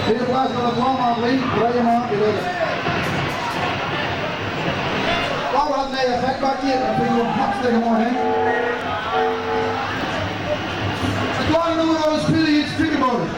Tweede plaats van de 2 maand lyn, 3 maand geleden. Paul had een effectbakje, dat vind ik ook hartstikke mooi, hè? Het kleine nummer spelen iets fingerboard.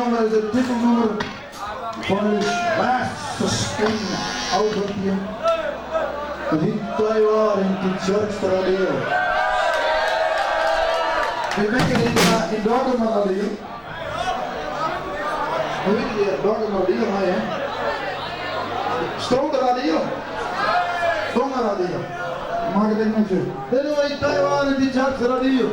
nûmer is it titelnûmer fan ús lêst ferskynde albumpje. It hyt Taiwan yn Tytsjerksteradiel. Wy makken it yn Dokkumeradiel. Hoe hyt it hjir? Dokkumeradiel, mei hè? Stroderadiel? Dongeradiel. Makket ek niks út. Dit nûmer hyt Taiwan yn Tytsjerksteradiel.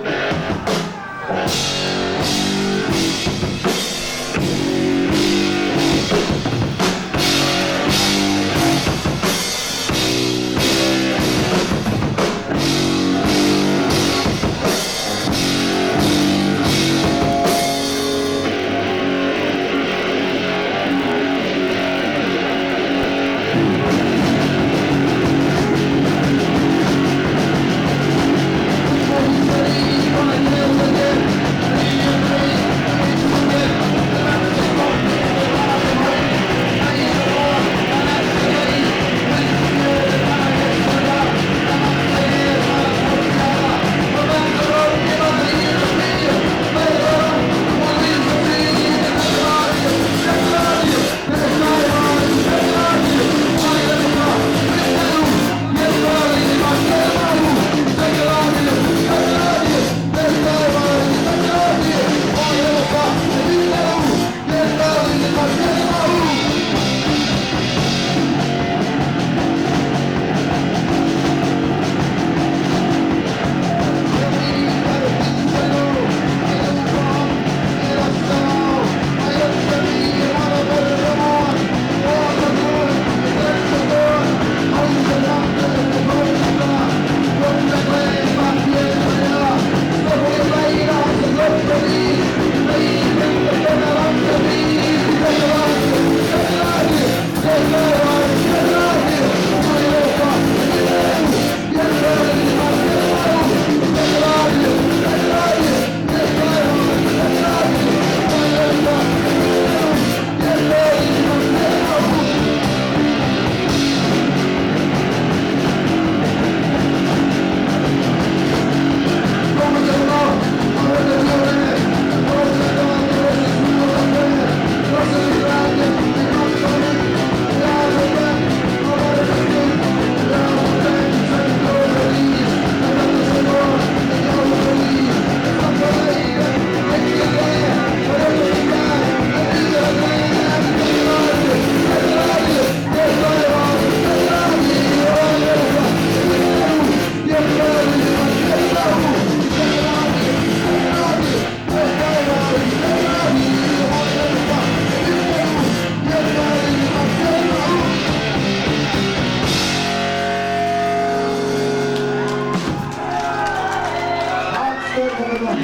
Hartstikke bedankt.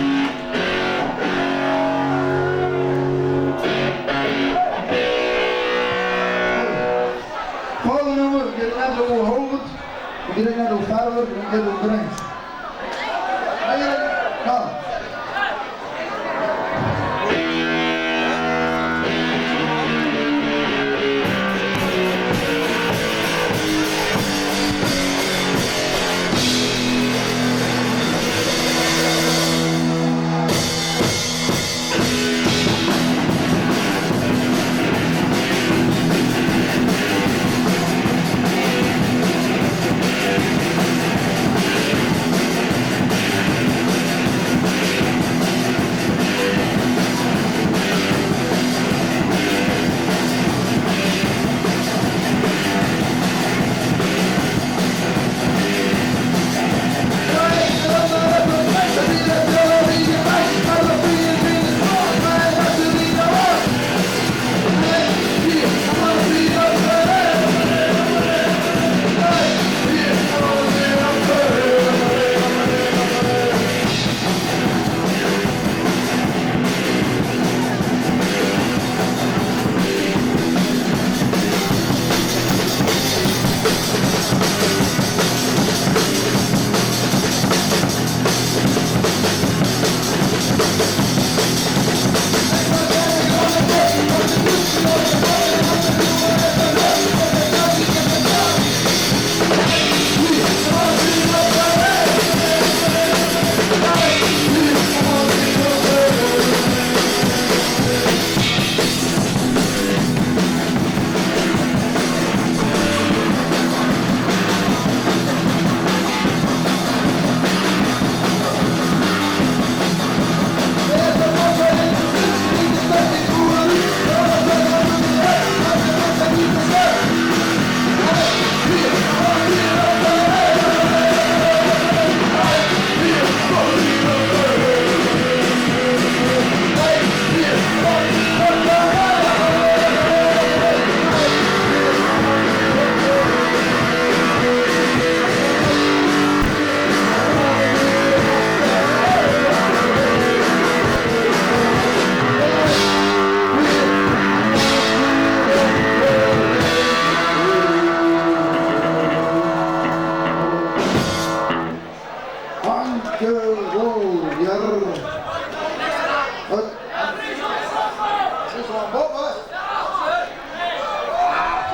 Folgjende nûmer giet net oer Holwert, it giet ek net oer Ferwert, it giet oer Grins. No.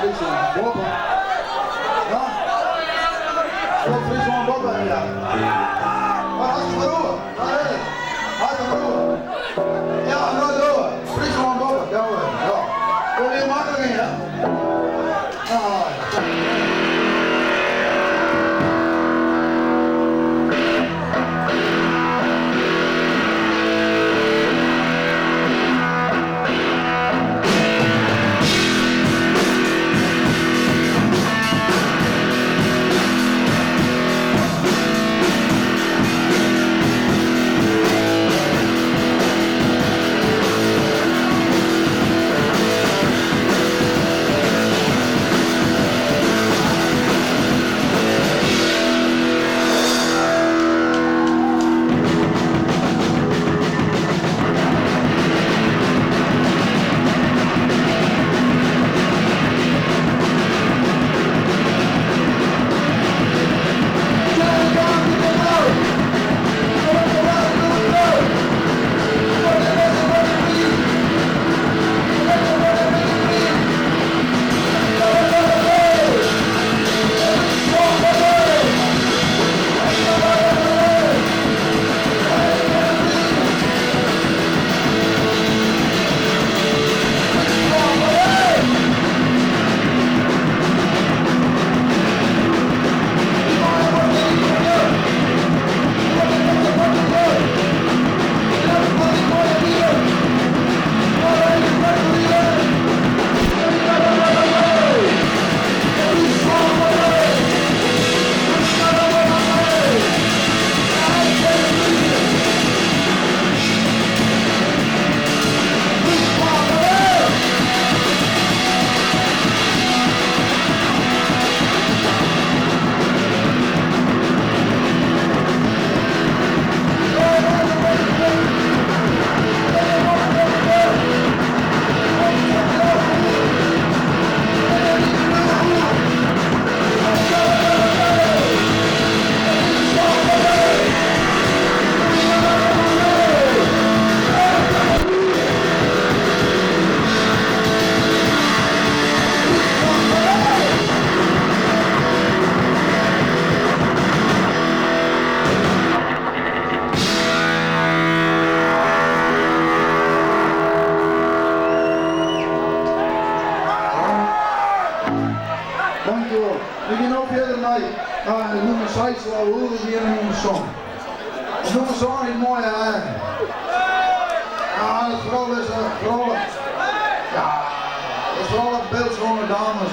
Fryslân boppe. Ja? Op Fryslân boppe, ja. Maar hartstikke mar oer. Daar is het. Hartstikke mar oer. Ja, nou door. Fryslân boppe, ja hoor. Ja. Komt heel makkelijk in, hè? Nou, ja. Dankjewol. We gean no fierder mei nûmer seis, Oer wie in nûmer sân. Nûmer sân is moaie eigen. Ja, dat foaral is foaral, ja, dat is foaral in beeldschone dames.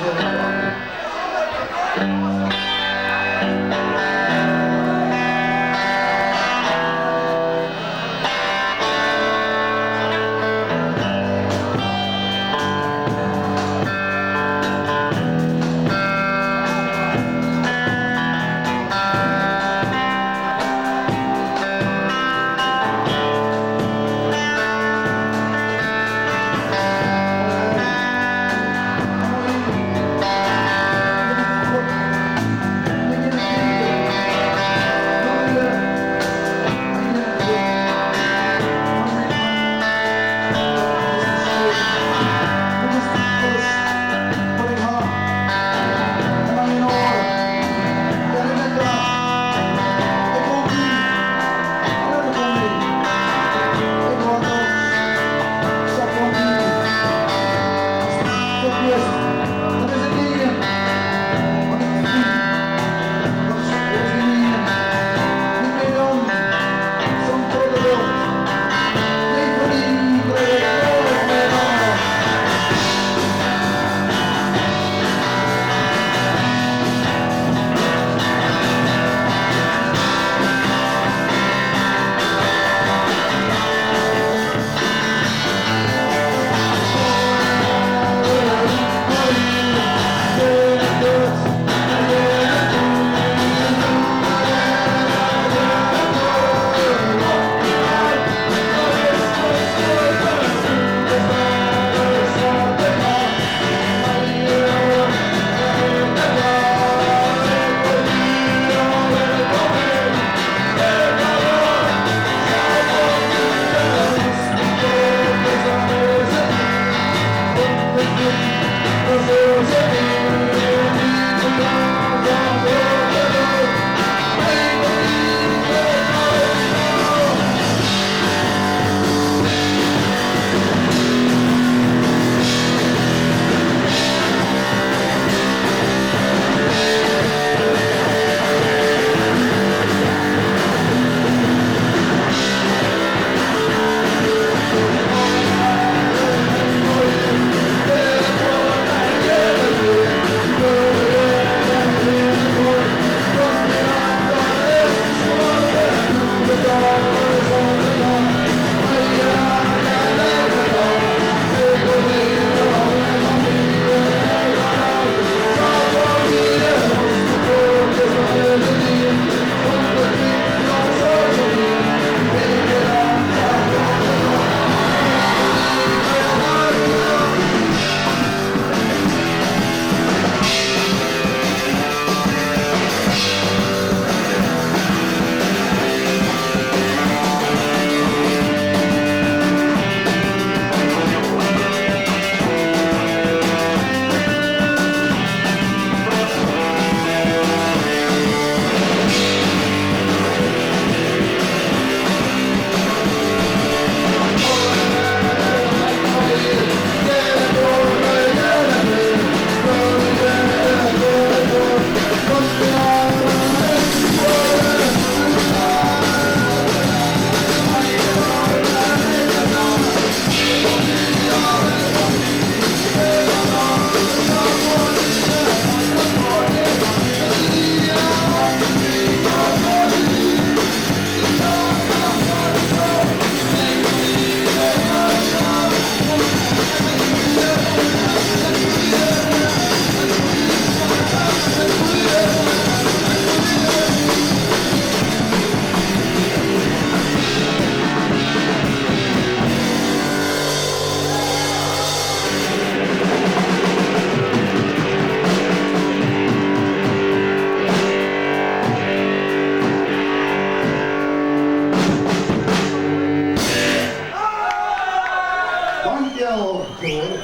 al geworden.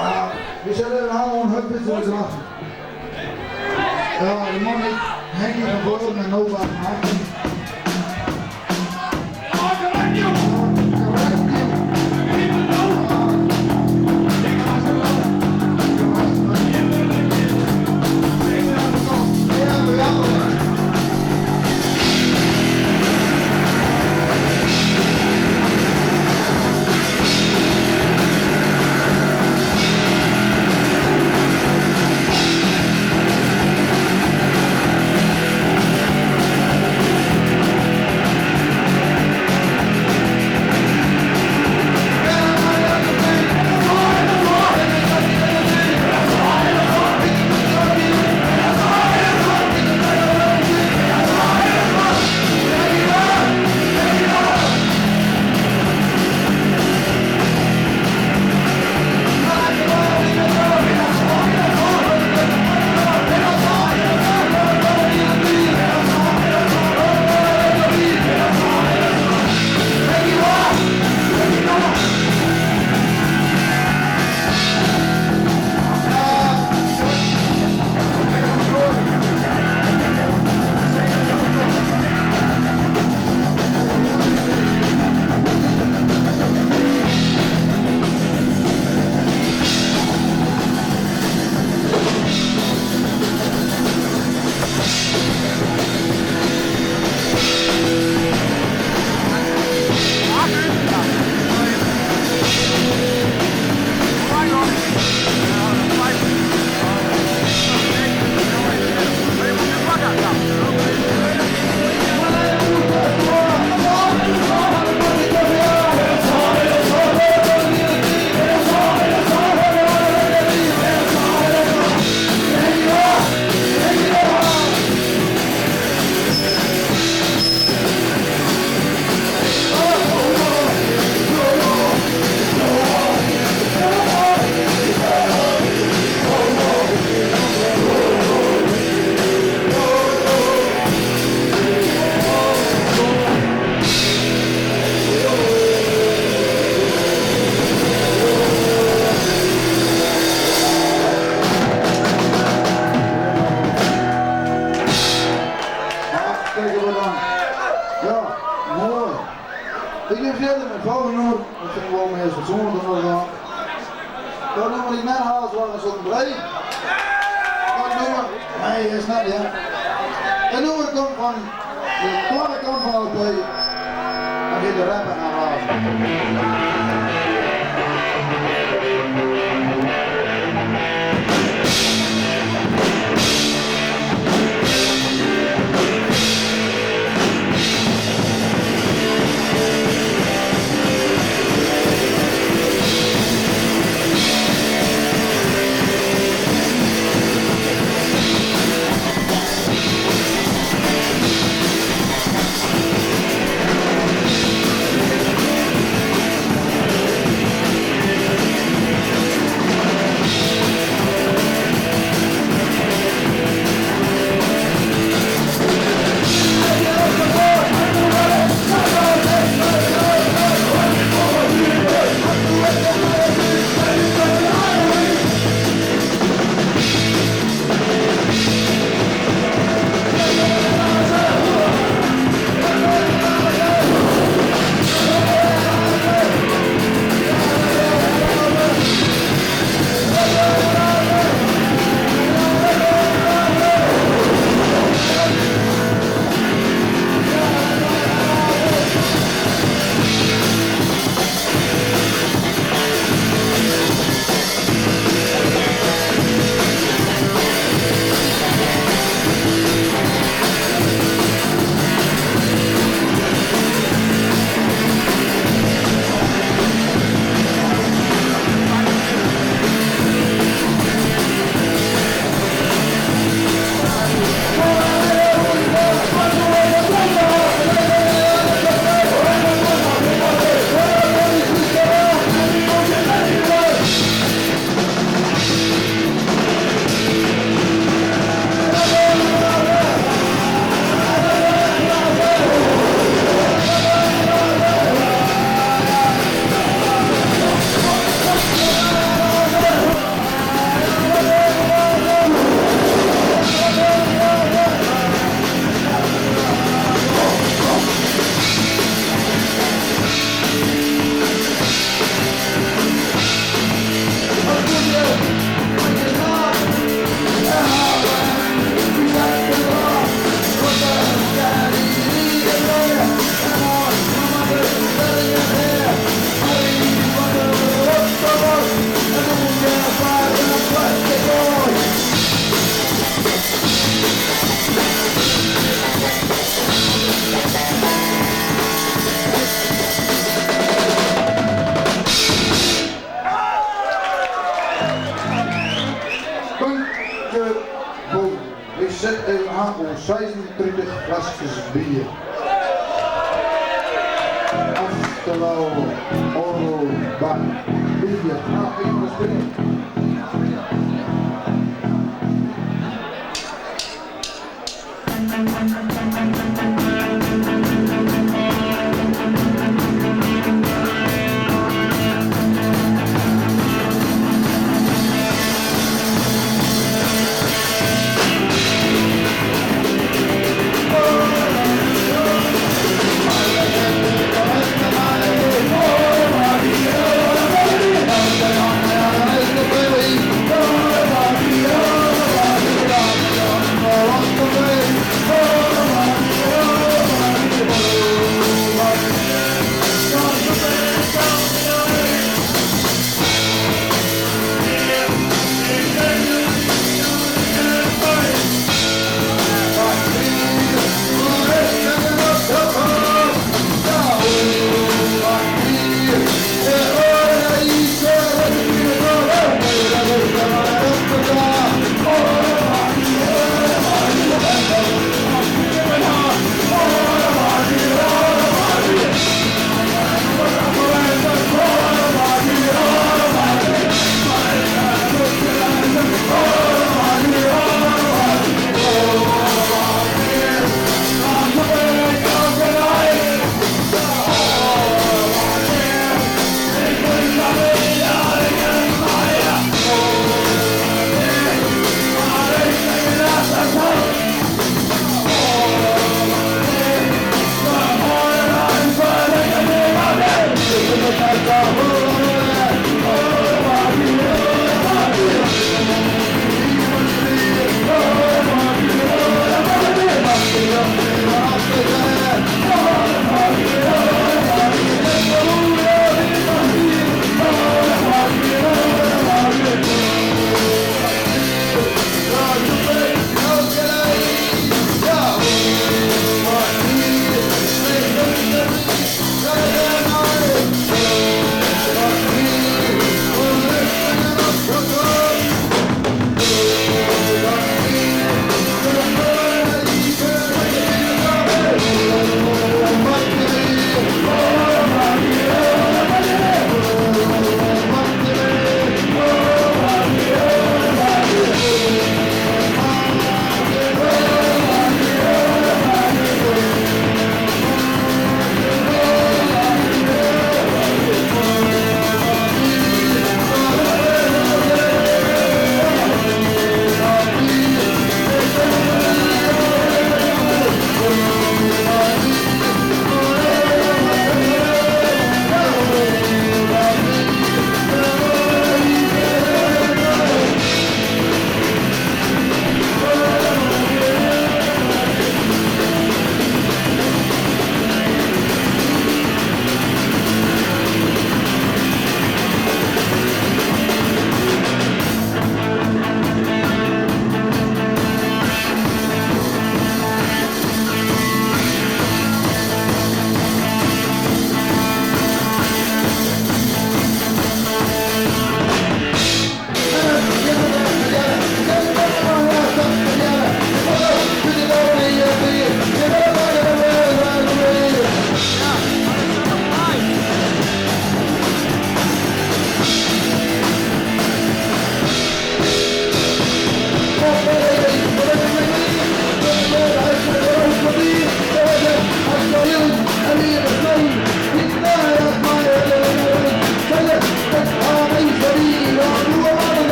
Ja, we zullen even houden om het te dragen. Ja, de man heet Henkie van Voren en Nova van Ja, mooi. Ik ben verder met volgende nummer. Dat vind ik wel meer fatsoenlijk dan dat. Dat nummer die net haalt was een soort breed. Dat nummer, nee, is niet, ja. Dat nummer komt van de tweede kant van de LP. Dan gaat de rapper naar huis. set even ha oer 36 fleskes bier. Oftewel oardel bak bier. No, ik moat spyljen.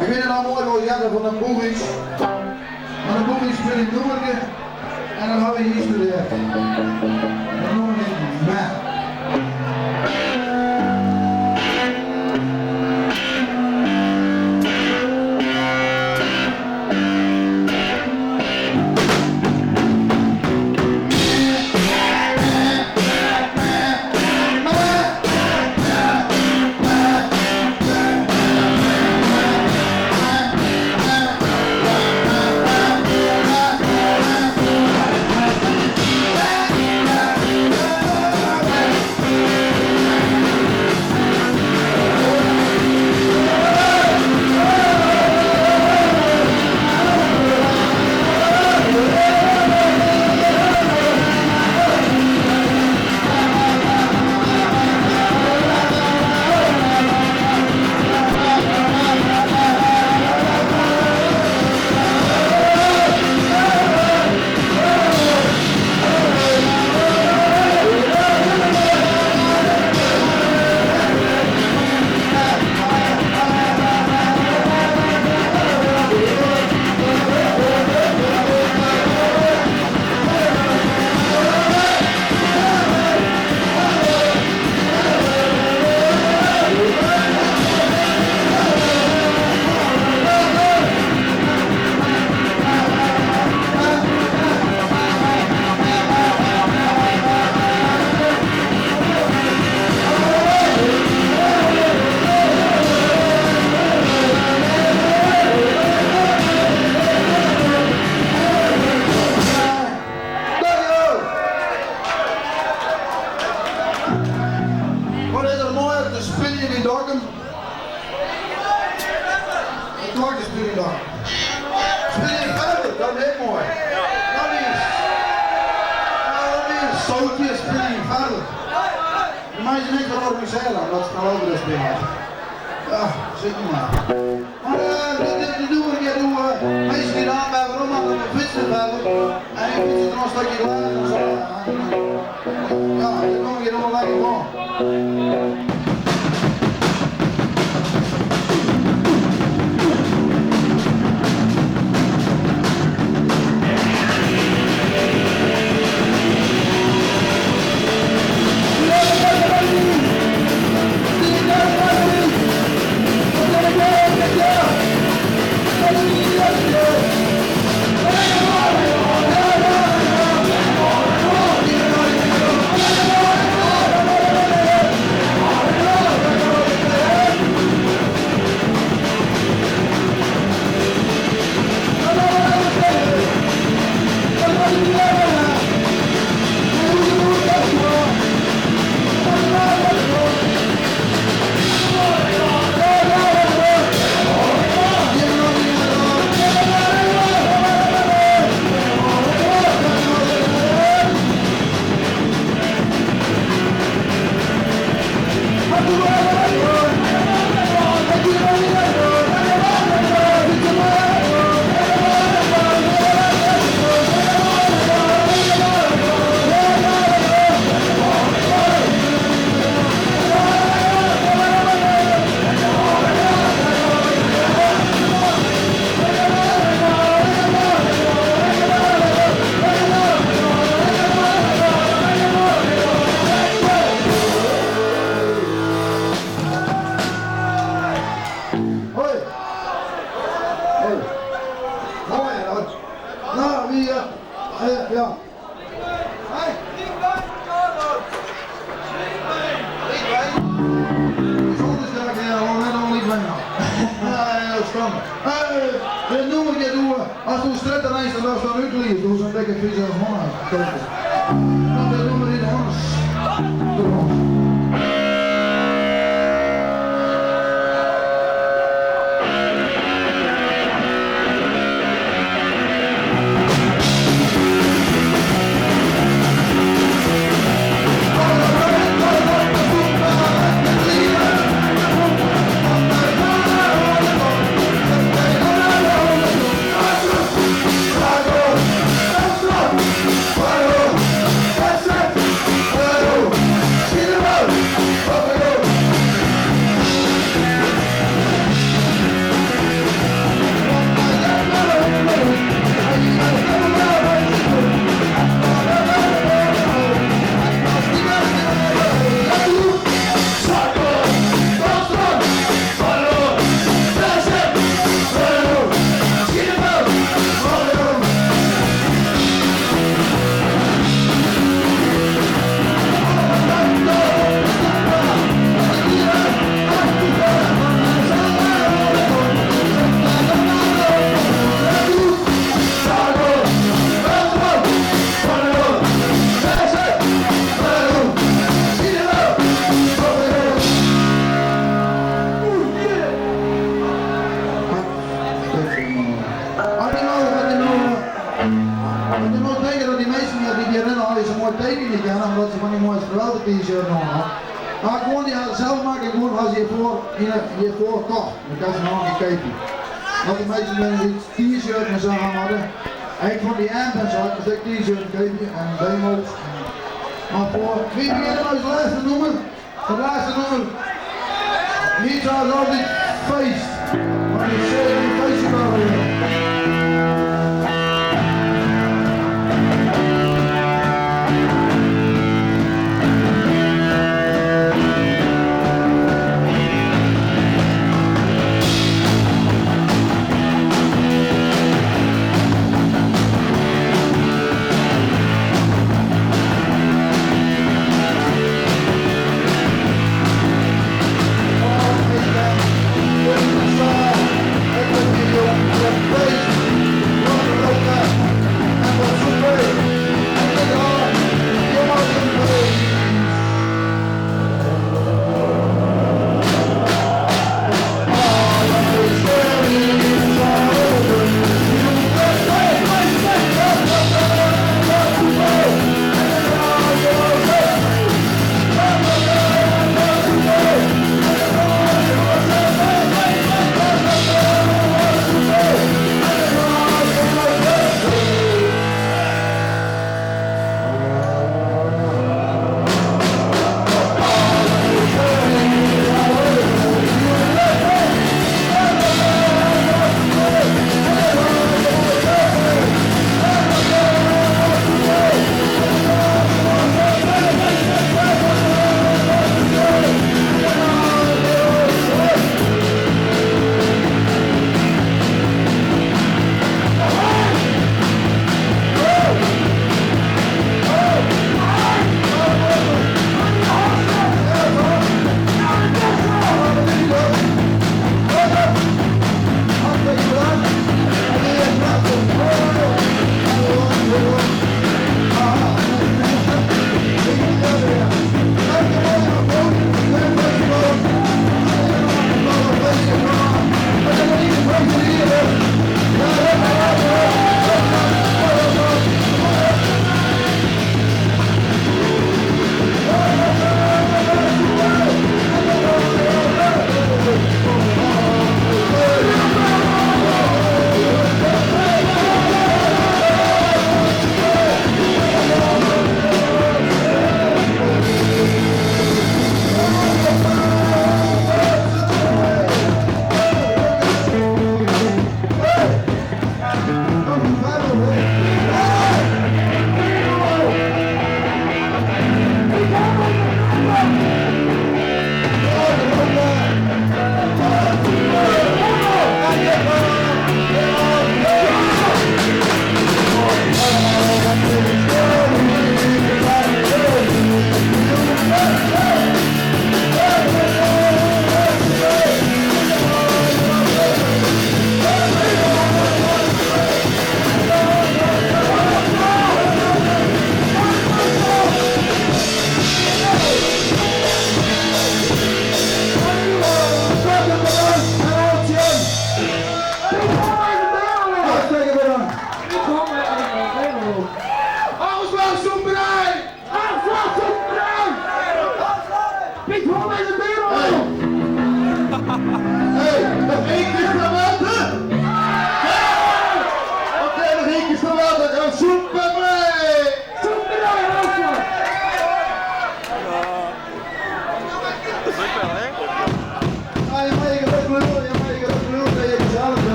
Ik wit it al moai wol earder fan de Boogies. Mar de Boogies spylje in nûmerke en dan hawwe we hjir studearre. Dat nûmerke. Wat is der moaier te spyljen yn Dokkum? It moai te spyljen yn Dokkum. Spylje yn Ferwert, dat is ek moai. Dat is, dat is sootje spylje yn Ferwert. Dan meitsje se niks organisearje, omdat se dan over spylje. Ja, sit mar. Mar dit nûmer giet oer minsken dy't aan by werom moatte op de fyts nei Ferwert. En dy fytse troch in stikje glês en sa. Ja, dit nûmer giet oer lekker gong. Hoi. Hoi. Mooi, hoor. Nou, wie... Ja. Hoi. Liedwijn. Bijzonder sterk, ja, net al liedwijn nog. Nee, dat is spannend. Hey, dit nûmer giet oer, as do strjitte reinst en datst dan útliest, oer sa'n dikke fize hoanne. Want dit nûmer hjit Hoannes. De Hoannes. Want je moatte tinke dat dy minsken dy't hjir rinne allegear sa moai tekenje kinne, omdat se fan dy moaie Strewelder t-shirts oan ha. Mar guon dy ha it sels makke en guon ha se hjirfoar yn 'e hjirfoar kocht. Dan kinst se noch in kear keapje. Dat der minsken binne dy't t-shirts en sa ha moatte. Ek fan die amp en sa, kinst ek t-shirts keapje en demo's. Mar foar wy begjinne mei ús lêste nûmer. It lêste nûmer hjit sa as altyd feest. Want ik sil in feestje bouwe.